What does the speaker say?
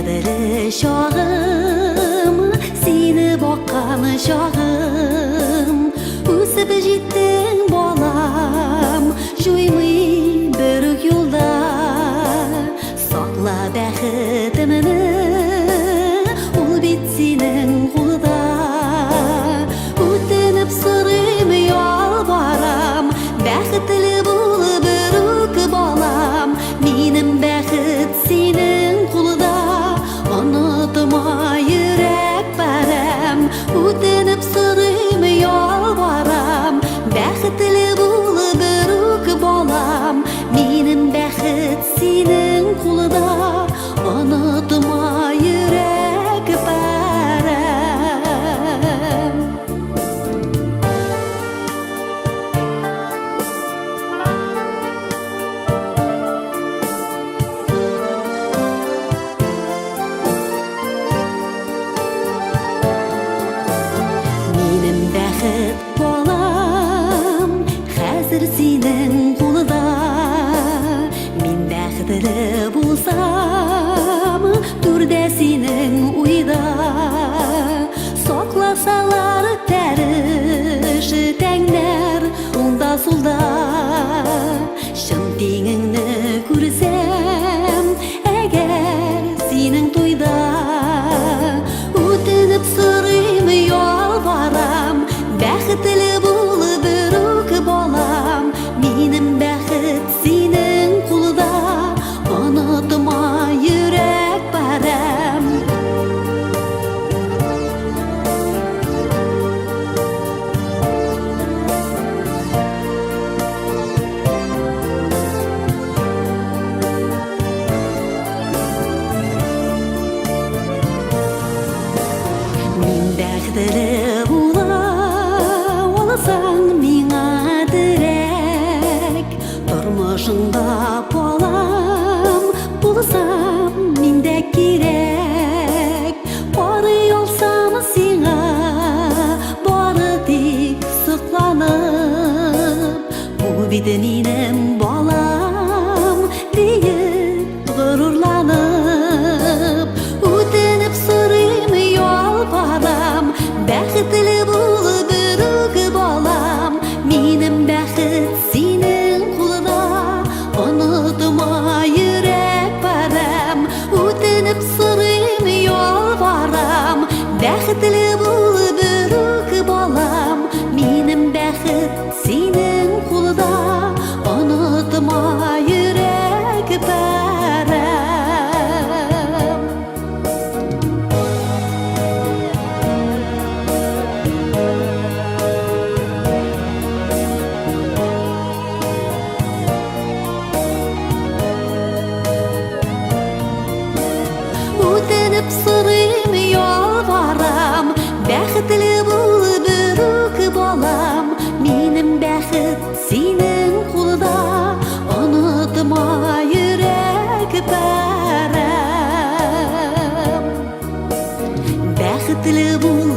Бәхетле чагым, сине баккан чагым. Үсеп җиттең, балам, җуймый бер үк юлда. Сакла бәхетемне, ул бит синең кулда. Үтенеп сорыйм, ялварам, бәхетле бул берүк, балам. Минем бәхет синең кулда, онытма йөрәк парәм. Үтенеп сорыйм, ялварам, бәхетле бул берүк, балам. Минем бәхет синең кулда, онытма йөрәк парәм. Минем бәхет, балам, хәзер синең кулда. Мин бәхетле булсам, түрдә синең уйда. Сакласалар тәреш тәңнәр уңда сулда. Чын тиңеңне күрсәм, әгәр синең туйда. Үтенеп сорыйм, ялварам, бәхетле бул берүк, балам. Минем бәхет синең кулда, онытма йөрәк парәм. Мин бәхетле була алсаң миңа терәк. Тормышыңда, балам, булсам мин дә кирәк. Карый алсам сиңа бары тик сокланып. Бу бит минем балам диеп горурланып. Үтенеп сорыйм, ялварам, бәхетле бул берүк, балам. Минем бәхет синең кулда, онытма йөрәк парәм. Үтенеп сорыйм, ялварам, бәхетле бул берүк, балам. Минем бәхет синең кулда, онытма йөрәк парәм. Үтенеп сорыйм, ялварам, бәхетле бул берүк, балам. Минем бәхет синең кулда, онытма йөрәк парәм. Бәхетле бул.